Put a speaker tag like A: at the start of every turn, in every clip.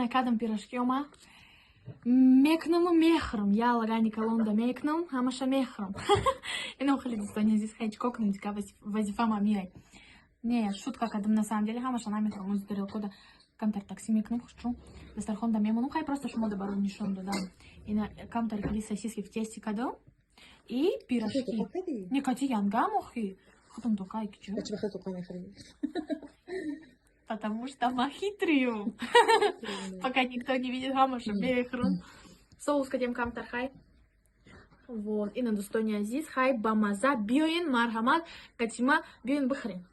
A: Накардам, пирожки ома мекунаму мехӯрам. Я лагани калонда мекунам, ҳамаша мехӯрам. Инам хеле, дӯстони азиз, хай, чико кунем дига, вазифама миай. Не, шутка кардам, на самом деле ҳамаша намехӯрам. Ози тарелкода камтар таксим мекунам, хушчу дастархонда мемонам. Хай, просто шумо да барои нишон додам. Ина камтар хели сосиски в тесте кардам и пирожки. Не, кати янгам охи. Худам токай кичу.
B: Чӣ бахел тоқа мехӯрӣ?
A: Потому что ма хитрую. Пока никто не видит, ҳамаша мехӯрам. Соус кадем камтар, хай. Вот, ина, дӯстони азиз, хай, ба маза биёен, марҳамат, катима биёен, бихӯрен.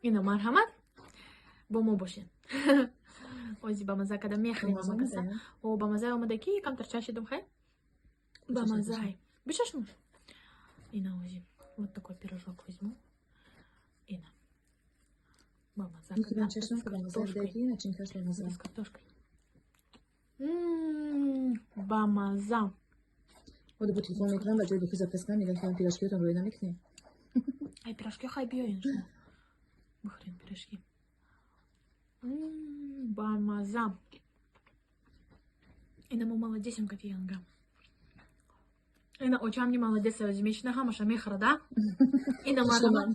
A: Ина, марҳамат, бо мо бошен. Ози ба маза када мехӯрем ҳамакаса. О, ба маза омада ки камтар чашидум, хай. Ба мазай. Бичашнуш. Ина ози. Вот такой пирожок возьму. Ина. Ба маза када. С картошкой. С картошкой. Ба маза.
B: Ода бо телефон мекунам, ба ҷои духи заказ кунам, мегӯям, ки ман пирожкиётон рӯй намекунем.
A: Ай, пирожки хай, биёен шумо. Бихӯрем пирожки. Ба маза. Ина мо молодесем, кати янга. Ина очам не молодец, ози мешина, ҳамаша мехӯрада. Ина, марҳамат.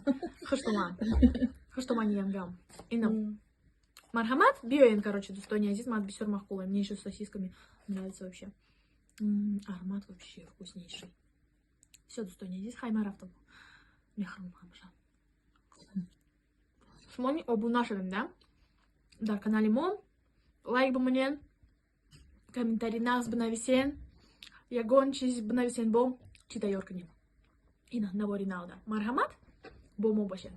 A: Хуштоман. Хуштомани янгам. Ина. Марҳамат, биёен, короче, дӯстони азиз, ман бисёр махкулам. Мне еще с сосисками нравится вообще. Аромат вообще вкуснейший. Все, дӯстони азиз, хай, ман рафтам. Мехӯрам ҳамаша. Шумо обуна шавем, да? Дар канали мо лайк бимонен, комментарий нағз бинависен, ягон чиз бинависен, бо чӣ тайёр кунем. Ина навори навда. Марҳамат, бо мо бошед.